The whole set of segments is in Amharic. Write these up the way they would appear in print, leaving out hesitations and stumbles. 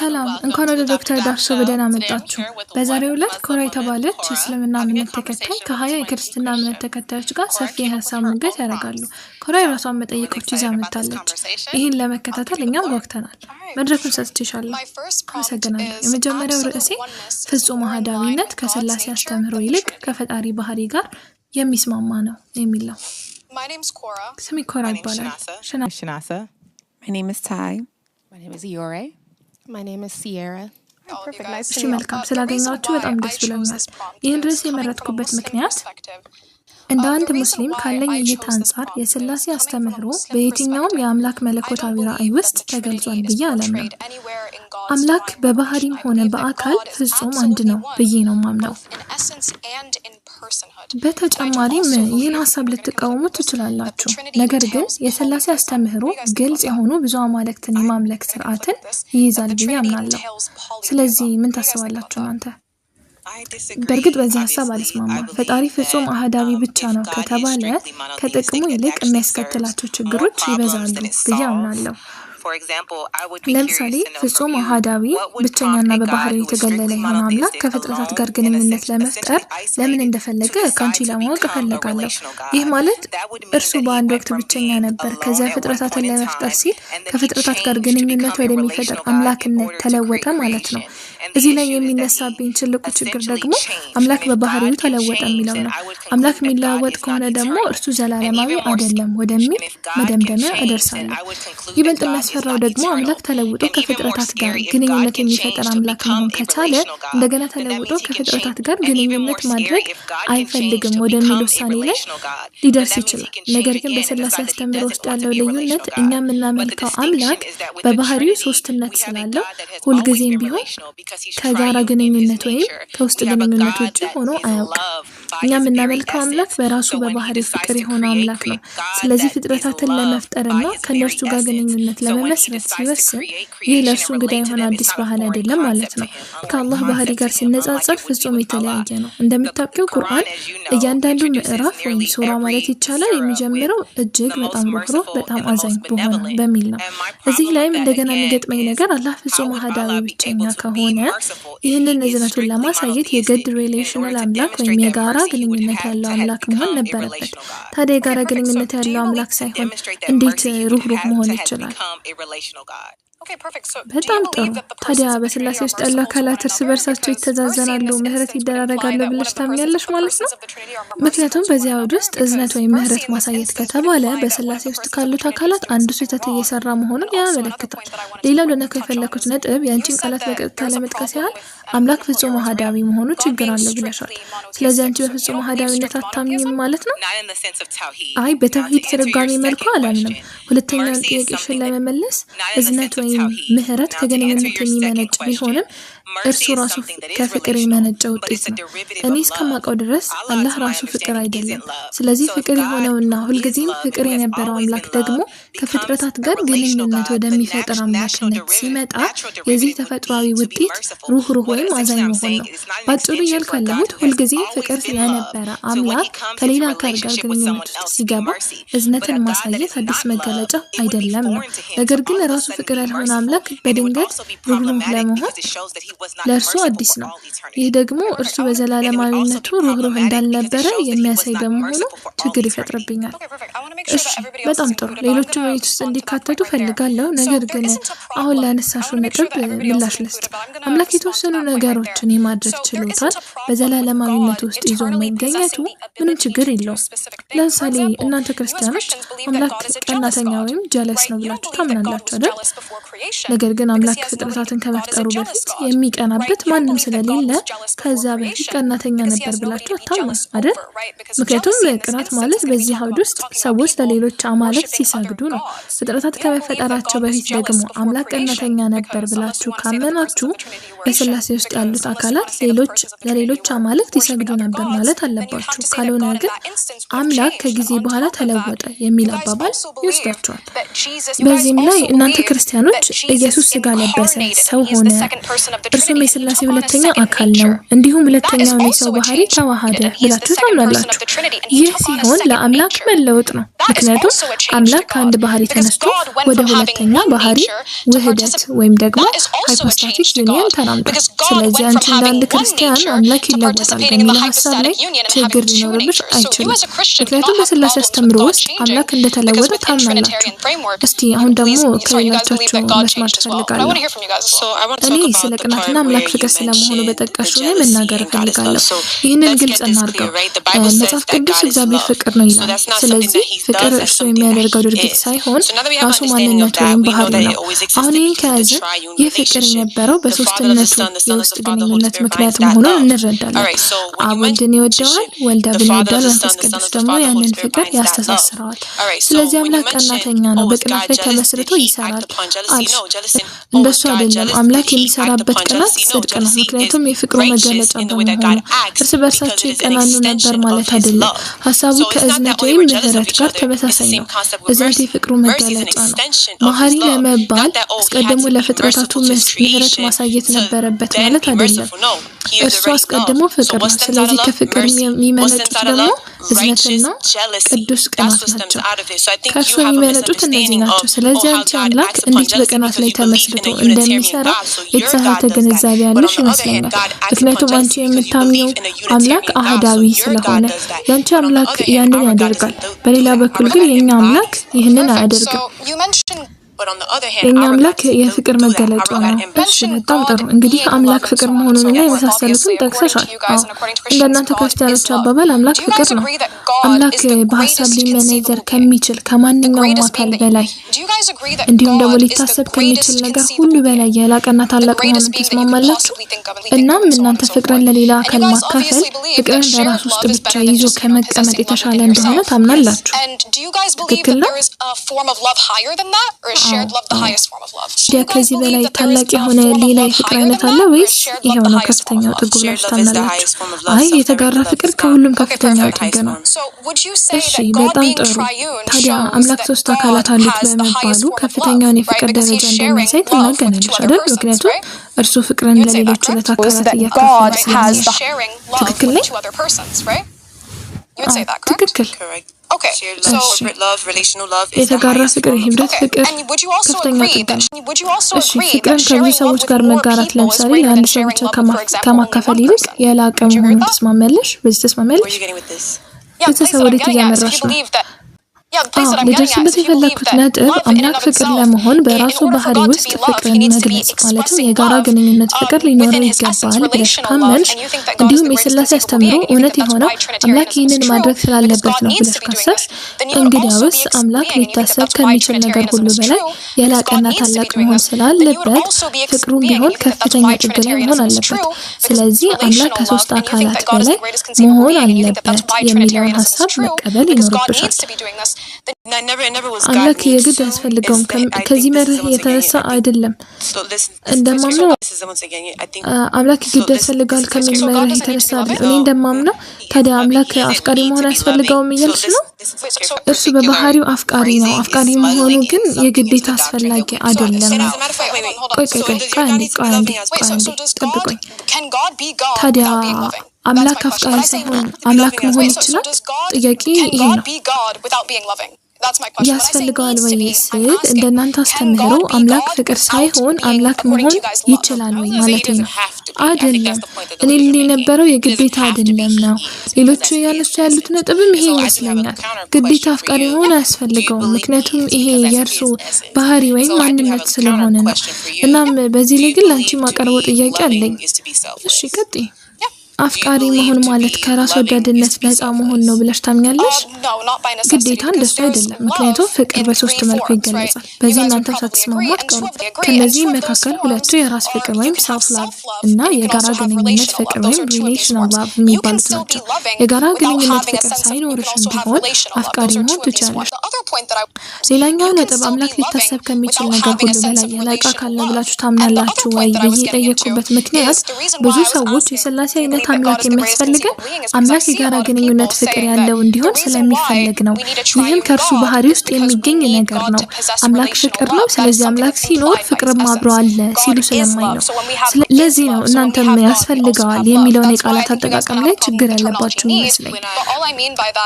ሰላም፣ እንኳን ወደ ዶክተር ዳፍሶ በደህና መጣችሁ። በዛሬው ዕለት ኮራ የተባለች የእስልምና እምነት ተከታይ ከ20 የክርስትና እምነት ተከታዮች ጋር ሰፊ የሀሳብ ሙግት ያደርጋሉ። ኮራ የራሷን መጠይቆች ይዛ መጥታለች። ይህን ለመከታተል እኛም ጓግተናል። መድረኩን ሰጥቼሻለሁ። አመሰግናለሁ። የመጀመሪያው ርዕሴ ፍጹም አህዳዊነት ከስላሴ አስተምህሮ ይልቅ ከፈጣሪ ባህሪ ጋር የሚስማማ ነው የሚል ነው። ስሜ ኮራ ይባላል። ሽና Shanasa. My name is Ty. My name is Iore. My name is Sierra. እሺ መልካም፣ ስላገኘኋችሁ በጣም ደስ ብሎኛል። ይህን ርዕስ የመረጥኩበት ምክንያት እንደ አንድ ሙስሊም ካለኝ እይታ አንጻር የስላሴ አስተምህሮ በየትኛውም የአምላክ መለኮታዊ ራእይ ውስጥ ተገልጿል ብዬ አላምንም። አምላክ በባህሪም ሆነ በአካል ፍጹም አንድ ነው ብዬ ነው ማምነው። በተጨማሪም ይህን ሀሳብ ልትቃወሙ ትችላላችሁ። ነገር ግን የስላሴ አስተምህሮ ግልጽ የሆኑ ብዙ አማልክትን የማምለክ ስርዓትን ይይዛል ብዬ አምናለሁ። ስለዚህ ምን ታስባላችሁ እናንተ? በእርግጥ በዚህ ሀሳብ አልስማማም። ፈጣሪ ፍጹም አህዳዊ ብቻ ነው ከተባለ ከጥቅሙ ይልቅ የሚያስከትላቸው ችግሮች ይበዛሉ ብዬ አምናለሁ። ለምሳሌ ፍጹም አህዳዊ ብቸኛና በባህሪው የተገለለ የሆነ አምላክ ከፍጥረታት ጋር ግንኙነት ለመፍጠር ለምን እንደፈለገ ከአንቺ ለማወቅ እፈልጋለሁ። ይህ ማለት እርሱ በአንድ ወቅት ብቸኛ ነበር፣ ከዚያ ፍጥረታትን ለመፍጠር ሲል ከፍጥረታት ጋር ግንኙነት ወደሚፈጥር አምላክነት ተለወጠ ማለት ነው። እዚህ ላይ የሚነሳብኝ ትልቁ ችግር ደግሞ አምላክ በባህሪው ተለወጠ የሚለው ነው። አምላክ የሚለዋወጥ ከሆነ ደግሞ እርሱ ዘላለማዊ አይደለም ወደሚል መደምደሚያ እደርሳለሁ። ይበልጥ የሚያስፈራው ደግሞ አምላክ ተለውጦ ከፍጥረታት ጋር ግንኙነት የሚፈጥር አምላክ መሆን ከቻለ እንደገና ተለውጦ ከፍጥረታት ጋር ግንኙነት ማድረግ አይፈልግም ወደሚል ውሳኔ ላይ ሊደርስ ይችላል። ነገር ግን በስላሴ አስተምህሮ ውስጥ ያለው ልዩነት እኛ የምናመልከው አምላክ በባህሪው ሶስትነት ስላለው ሁልጊዜም ቢሆን ከጋራ ግንኙነት ወይም ከውስጥ ግንኙነት ውጭ ሆኖ አያውቅም። እኛ የምናመልከው አምላክ በራሱ በባህሪው ፍቅር የሆነ አምላክ ነው። ስለዚህ ፍጥረታትን ለመፍጠርና ከእነርሱ ጋር ግንኙነት ለመመስረት ሲወስን ይህ ለእርሱ እንግዳ የሆነ አዲስ ባህል አይደለም ማለት ነው። ከአላህ ባህሪ ጋር ሲነጻጸር ፍጹም የተለያየ ነው። እንደምታውቂው ቁርአን እያንዳንዱ ምዕራፍ ወይም ሱራ ማለት ይቻላል የሚጀምረው እጅግ በጣም ሩህሩህ፣ በጣም አዛኝ በሆነው በሚል ነው። እዚህ ላይም እንደገና የሚገጥመኝ ነገር አላህ ፍጹም አህዳዊ ብቸኛ ከሆነ ይህንን እዝነቱን ለማሳየት የግድ relational አምላክ ወይም የጋራ ግንኙነት ያለው አምላክ መሆን ነበረበት። ታዲያ የጋራ ግንኙነት ያለው አምላክ ሳይሆን እንዴት ሩህሩህ መሆን ይችላል? በጣም ጥሩ። ታዲያ በስላሴ ውስጥ ያሉ አካላት እርስ በርሳቸው ይተዛዘናሉ፣ ምህረት ይደራረጋሉ ብለሽ ታምኛለሽ ማለት ነው? ምክንያቱም በዚህ አውድ ውስጥ እዝነት ወይም ምህረት ማሳየት ከተባለ በስላሴ ውስጥ ካሉት አካላት አንዱ ስህተት እየሰራ መሆኑን ያመለክታል። ሌላው ልነካው የፈለኩት ነጥብ የአንቺን ቃላት በቀጥታ ለመጥቀስ ያህል አምላክ ፍጹም አህዳዊ መሆኑ ችግር አለው ብለሻል። ስለዚህ አንቺ በፍጹም አህዳዊነት አታምኝም ማለት ነው? አይ፣ በተውሂድ ትርጓሜ መልኩ አላምንም። ሁለተኛውን ጥያቄሽን ለመመለስ እዝነት ወይም ምህረት ከግንኙነት የሚመነጭ ቢሆንም እርሱ ራሱ ከፍቅር የመነጨ ውጤት ነው። እኔ እስከማውቀው ድረስ አላህ ራሱ ፍቅር አይደለም። ስለዚህ ፍቅር የሆነውና ሁልጊዜም ፍቅር የነበረው አምላክ ደግሞ ከፍጥረታት ጋር ግንኙነት ወደሚፈጥር አምላክነት ሲመጣ የዚህ ተፈጥሯዊ ውጤት ሩህሩህ ወይም አዛኝ መሆን ነው። ባጭሩ እያልኩ ያለሁት ሁልጊዜም ፍቅር ስለነበረ አምላክ ከሌላ አካል ጋር ግንኙነት ውስጥ ሲገባ እዝነትን ማሳየት አዲስ መገለጫ አይደለም ነው። ነገር ግን ራሱ ፍቅር ያልሆነ አምላክ በድንገት ሩህሩህ ለመሆን ለእርሱ አዲስ ነው። ይህ ደግሞ እርሱ በዘላለማዊነቱ ሩህሩህ እንዳልነበረ የሚያሳይ በመሆኑ ችግር ይፈጥርብኛል። እሺ፣ በጣም ጥሩ። ሌሎችም ውይይት ውስጥ እንዲካተቱ ፈልጋለሁ። ነገር ግን አሁን ላነሳሽው ነጥብ ምላሽ ልስጥ። አምላክ የተወሰኑ ነገሮችን የማድረግ ችሎታን በዘላለማዊነቱ ውስጥ ይዞ መገኘቱ ምንም ችግር የለውም። ለምሳሌ እናንተ ክርስቲያኖች አምላክ ቀናተኛ ወይም jealous ነው ብላችሁ ታምናላችሁ አይደል? ነገር ግን አምላክ ፍጥረታትን ከመፍጠሩ በፊት የሚቀናበት ማንም ስለሌለ ከዛ በፊት ቀናተኛ ነበር ብላችሁ አታምኑም አይደል? ምክንያቱም ቅናት ማለት በዚህ አውድ ውስጥ ሰዎች ለሌሎች አማልክት ሲሰግዱ ነው። ፍጥረታት ከመፈጠራቸው በፊት ደግሞ አምላክ ቀናተኛ ነበር ብላችሁ ካመናችሁ በስላሴ ውስጥ ያሉት አካላት ሌሎች ለሌሎች አማልክት ይሰግዱ ነበር ማለት አለባችሁ። ካልሆነ ግን አምላክ ከጊዜ በኋላ ተለወጠ የሚል አባባል ይወስዳቸዋል። በዚህም ላይ እናንተ ክርስቲያኖች ኢየሱስ ስጋ ለበሰ፣ ሰው ሆነ፣ እርሱም የሥላሴ ሁለተኛ አካል ነው፣ እንዲሁም ሁለተኛውን የሰው ባህሪ ተዋሃደ ብላችሁ ታምናላችሁ። ይህ ሲሆን ለአምላክ መለወጥ ነው። ምክንያቱም አምላክ ከአንድ ባህሪ ተነስቶ ወደ ሁለተኛ ባህሪ ውህደት ወይም ደግሞ hypostatic union ተራምዷል። ስለዚህ አንቺ እንደ አንድ ክርስቲያን አምላክ ይለወጣል በሚለው ሀሳብ ላይ ችግር ሊኖርብሽ አይችልም። ምክንያቱም በሥላሴ አስተምህሮ ውስጥ አምላክ እንደተለወጠ ታምናላችሁ። እስቲ አሁን ደግሞ ከሌሎቻችሁ መስማት እፈልጋለሁ። እኔ ስለ ቅናትና አምላክ ፍቅር ስለመሆኑ በጠቀሽው ላይ መናገር እፈልጋለሁ። ይህንን ግልጽ እናድርገው። መጽሐፍ ቅዱስ እግዚአብሔር ፍቅር ነው ይላል። ስለዚህ ፍቅር እርሱ የሚያደርገው ድርጊት ሳይሆን ራሱ ማንነቱ ወይም ባህሪ ነው። አሁን ይህን ከያዝን ይህ ፍቅር የነበረው በሶስትነቱ የውስጥ ግንኙነት ምክንያት መሆኑን እንረዳለን። አብ ወልድን ይወደዋል፣ ወልድ አብን ይወደዋል፣ መንፈስ ቅዱስ ደግሞ ያንን ፍቅር ያስተሳስረዋል። ስለዚህ አምላክ ቀናተኛ ነው፣ በቅናት ላይ ተመስርቶ ይሰራል አልሽ። እንደሱ አይደለም። አምላክ የሚሰራበት ቅናት ጽድቅ ነው፣ ምክንያቱም የፍቅሩ መገለጫ በመሆኑ። እርስ በርሳቸው ይቀናኑ ነበር ማለት አይደለም። ሀሳቡ ከእዝነት ወይም ምሕረት ጋር ተመሳሳይ ነው። እዝነት የፍቅሩ መገለጫ ነው። መሐሪ ለመባል አስቀድሞ ለፍጥረታቱ ምሕረት ማሳየት ነበረበት ማለት አይደለም። እርሱ አስቀድሞ ፍቅር ነው። ስለዚህ ከፍቅር የሚመነጩት ደግሞ እዝነትና ቅዱስ ቅናት ናቸው። ከእርሱ የሚመነጩት እነዚህ ናቸው። ስለዚህ አንቺ አምላክ እንዴት በቅናት ላይ ተመስርቶ እንደሚሰራ የተሳሳተ ግንዛቤ ያለሽ ይመስለኛል። ምክንያቱም አንቺ የምታምኘው አምላክ አህዳዊ ስለሆነ የአንቺ አምላክ ያንን ያደርጋል። በሌላ በኩል ግን የእኛ አምላክ ይህንን አያደርግም። የእኛ አምላክ የፍቅር መገለጫ ነው። እሺ፣ በጣም ጥሩ። እንግዲህ አምላክ ፍቅር መሆኑንና የመሳሰሉትን ጠቅሰሻል። አዎ፣ እንደ እናንተ ክርስቲያኖች አባባል አምላክ ፍቅር ነው። አምላክ በሀሳብ ሊመነዘር ከሚችል ከማንኛውም አካል በላይ እንዲሁም ደግሞ ሊታሰብ ከሚችል ነገር ሁሉ በላይ የላቀና ታላቅ መሆኑን ትስማማላችሁ? እናም እናንተ ፍቅርን ለሌላ አካል ማካፈል ፍቅርን በራስ ውስጥ ብቻ ይዞ ከመቀመጥ የተሻለ እንደሆነ ታምናላችሁ። ትክክል ነው? ታዲያ ከዚህ በላይ ታላቅ የሆነ ሌላ የፍቅር አይነት አለ ወይስ ይሄው ነው ከፍተኛው ጥጉ ብላችሁ ታምናላችሁ? አይ፣ የተጋራ ፍቅር ከሁሉም ከፍተኛው ጥግ ነው። እሺ፣ በጣም ጥሩ። ታዲያ አምላክ ሶስት አካላት አሉት በመባሉ ከፍተኛውን የፍቅር ደረጃ እንደሚያሳይ ትናገራለሽ አይደል? ምክንያቱም እርሱ ፍቅርን ለሌሎች ሁለት አካላት እያካፈለ ስለሆነ። ትክክል ነኝ? ትክክል። እሺ፣ የተጋራ ፍቅር፣ የህብረት ፍቅር ከፍተኛ ጥግ ነው። እሺ፣ ፍቅርን ከብዙ ሰዎች ጋር መጋራት ለምሳሌ ለአንድ ሰው ብቻ ከማካፈል ይልቅ የላቀ መሆኑን ትስማሚያለሽ? በዚህ ትስማሚያለሽ? ቤተሰብ ወዴት እያመራሽ ነው? አዎ፣ ልደርስበት የፈለግኩት ነጥብ አምላክ ፍቅር ለመሆን በራሱ ባህሪ ውስጥ ፍቅርን መግለጽ ማለትም የጋራ ግንኙነት ፍቅር ሊኖረው ይገባል ብለሽ ካመንሽ፣ እንዲሁም የሥላሴ አስተምህሮ እውነት የሆነው አምላክ ይህንን ማድረግ ስላለበት ነው ብለሽ ካሰብሽ፣ እንግዲያውስ አምላክ ሊታሰብ ከሚችል ነገር ሁሉ በላይ የላቀና ታላቅ መሆን ስላለበት ፍቅሩም ቢሆን ከፍተኛ ጥግ ላይ መሆን አለበት። ስለዚህ አምላክ ከሶስት አካላት በላይ መሆን አለበት የሚለውን ሀሳብ መቀበል ይኖርብሻል። አምላክ የግድ አያስፈልገውም። ከዚህ መርህ የተነሳ አይደለም እንደማምነው አምላክ ግድ ያስፈልገዋል ከሚል መርህ የተነሳ አይደለም። እኔ እንደማምነው ታዲያ አምላክ አፍቃሪ መሆን አያስፈልገውም እያልሽ ነው? እርሱ በባህሪው አፍቃሪ ነው። አፍቃሪ መሆኑ ግን የግዴታ አስፈላጊ አይደለም ነው። ቆይ ቆይ ቆይ ቆይ አንዴ ቆይ አንዴ ቆይ አንዴ ጠብቆኝ። ታዲያ አምላክ አፍቃሪ ሳይሆን አምላክ መሆን ይችላል? ጥያቄ ይሄ ነው። ያስፈልገዋል ወይ ስል እንደናንተ አስተምህሮ አምላክ ፍቅር ሳይሆን አምላክ መሆን ይችላል ወይ ማለት ነው። አይደለም። እኔ ልል የነበረው የግዴታ አይደለም ነው። ሌሎቹ ያነሱ ያሉት ነጥብም ይሄ ይመስለኛል። ግዴታ አፍቃሪ መሆን አያስፈልገውም፣ ምክንያቱም ይሄ የእርሱ ባህሪ ወይም ማንነት ስለሆነ ነው። እናም በዚህ ላይ ግን ለአንቺ ማቀርበው ጥያቄ አለኝ። እሺ፣ ቀጥይ። አፍቃሪ መሆን ማለት ከራስ ወዳድነት ነፃ መሆን ነው ብለሽ ታምኛለሽ? ግዴታ እንደሱ አይደለም። ምክንያቱም ፍቅር በሶስት መልኩ ይገለጻል። በዚህ እናንተም ሳትስማሙ አትቀሩም። ከነዚህ መካከል ሁለቱ የራስ ፍቅር ወይም self love እና የጋራ ግንኙነት ፍቅር ወይም relational love የሚባሉት ናቸው። የጋራ ግንኙነት ፍቅር ሳይኖርሽም ቢሆን አፍቃሪ መሆን ትችላለሽ። ሌላኛው ነጥብ አምላክ ሊታሰብ ከሚችል ነገር ሁሉ በላይ የላቀ አካል ነው ብላችሁ ታምናላችሁ ወይ ብዬ የጠየኩበት ምክንያት ብዙ ሰዎች የስላሴ አይነት አምላክ የሚያስፈልገን አምላክ የጋራ ግንኙነት ፍቅር ያለው እንዲሆን ስለሚፈለግ ነው። ይህም ከእርሱ ባህሪ ውስጥ የሚገኝ ነገር ነው። አምላክ ፍቅር ነው። ስለዚህ አምላክ ሲኖር ፍቅርም አብሮ አለ ሲሉ ስለማይ ነው። ለዚህ ነው እናንተም ያስፈልገዋል የሚለውን የቃላት አጠቃቀም ላይ ችግር ያለባችሁ ይመስለኝ።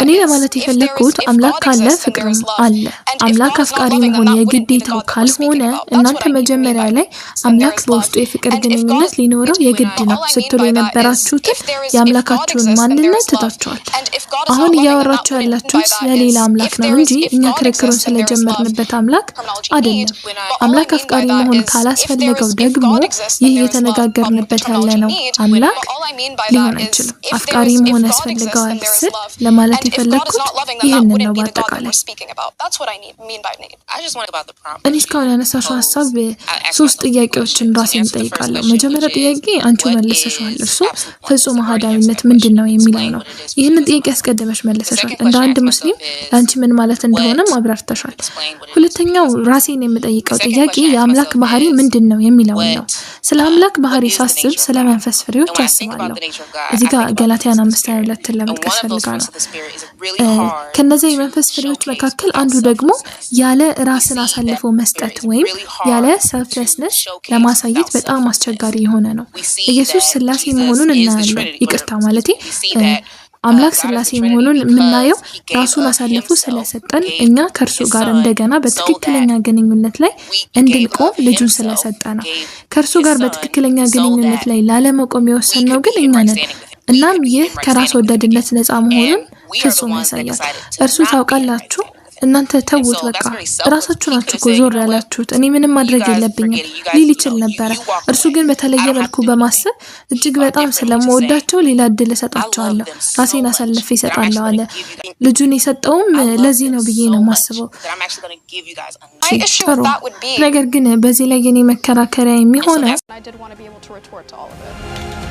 እኔ ለማለት የፈለግኩት አምላክ ካለ ፍቅርም አለ። አምላክ አፍቃሪ መሆን የግዴታው ካልሆነ እናንተ መጀመሪያ ላይ አምላክ በውስጡ የፍቅር ግንኙነት ሊኖረው የግድ ነው ስትሉ የነበራችሁትን የአምላካችሁን ማንነት ትታችኋል። አሁን እያወራችሁ ያላችሁት ስለሌላ አምላክ ነው እንጂ እኛ ክርክሩን ስለጀመርንበት አምላክ አይደለም። አምላክ አፍቃሪ መሆን ካላስፈለገው ደግሞ ይህ እየተነጋገርንበት ያለ ነው አምላክ ሊሆን አይችልም። አፍቃሪ መሆን ያስፈልገዋል ስል ለማለት የፈለግኩት ይህንን ነው። በአጠቃላይ እኔ እስካሁን ያነሳሽው ሀሳብ ሶስት ጥያቄዎችን ራሴን እጠይቃለሁ። መጀመሪያ ጥያቄ አንቺው መልሰሽዋል። እርሱ ፍጹም አሃዳዊነት ምንድን ነው የሚለው ነው። ይህንን ጥያቄ አስቀድመሽ መልሰሻል። እንደ አንድ ሙስሊም ለአንቺ ምን ማለት እንደሆነም አብራርተሻል። ሁለተኛው ራሴን የምጠይቀው ጥያቄ የአምላክ ባህሪ ምንድን ነው የሚለውን ነው። ስለ አምላክ ባህሪ ሳስብ ስለ መንፈስ ፍሬዎች አስባለሁ። እዚህ ጋር ገላትያን 5:22ን ለመጥቀስ ፈልጋ ነው። ከነዚያ የመንፈስ ፍሬዎች መካከል አንዱ ደግሞ ያለ ራስን አሳልፎ መስጠት ወይም ያለ selflessness ለማሳየት በጣም አስቸጋሪ የሆነ ነው። ኢየሱስ ስላሴ መሆኑን እናያለን። ይቅርታ፣ ማለቴ አምላክ ስላሴ መሆኑን የምናየው ራሱን አሳልፎ ስለሰጠን፣ እኛ ከእርሱ ጋር እንደገና በትክክለኛ ግንኙነት ላይ እንድንቆም ልጁን ስለሰጠ ነው። ከእርሱ ጋር በትክክለኛ ግንኙነት ላይ ላለመቆም የወሰንነው ግን እኛ ነን። እናም ይህ ከራስ ወዳድነት ነፃ መሆኑን ፍጹም ያሳያል። እርሱ ታውቃላችሁ፣ እናንተ ተዉት፣ በቃ እራሳችሁ ናችሁ እኮ ዞር ያላችሁት፣ እኔ ምንም ማድረግ የለብኝም ሊል ይችል ነበረ። እርሱ ግን በተለየ መልኩ በማሰብ እጅግ በጣም ስለምወዳቸው ሌላ እድል እሰጣቸዋለሁ፣ ራሴን አሳልፌ እሰጣለሁ አለ። ልጁን የሰጠውም ለዚህ ነው ብዬ ነው የማስበው። ጥሩ። ነገር ግን በዚህ ላይ የኔ መከራከሪያ የሚሆነው I did want to be able to retort to all of it.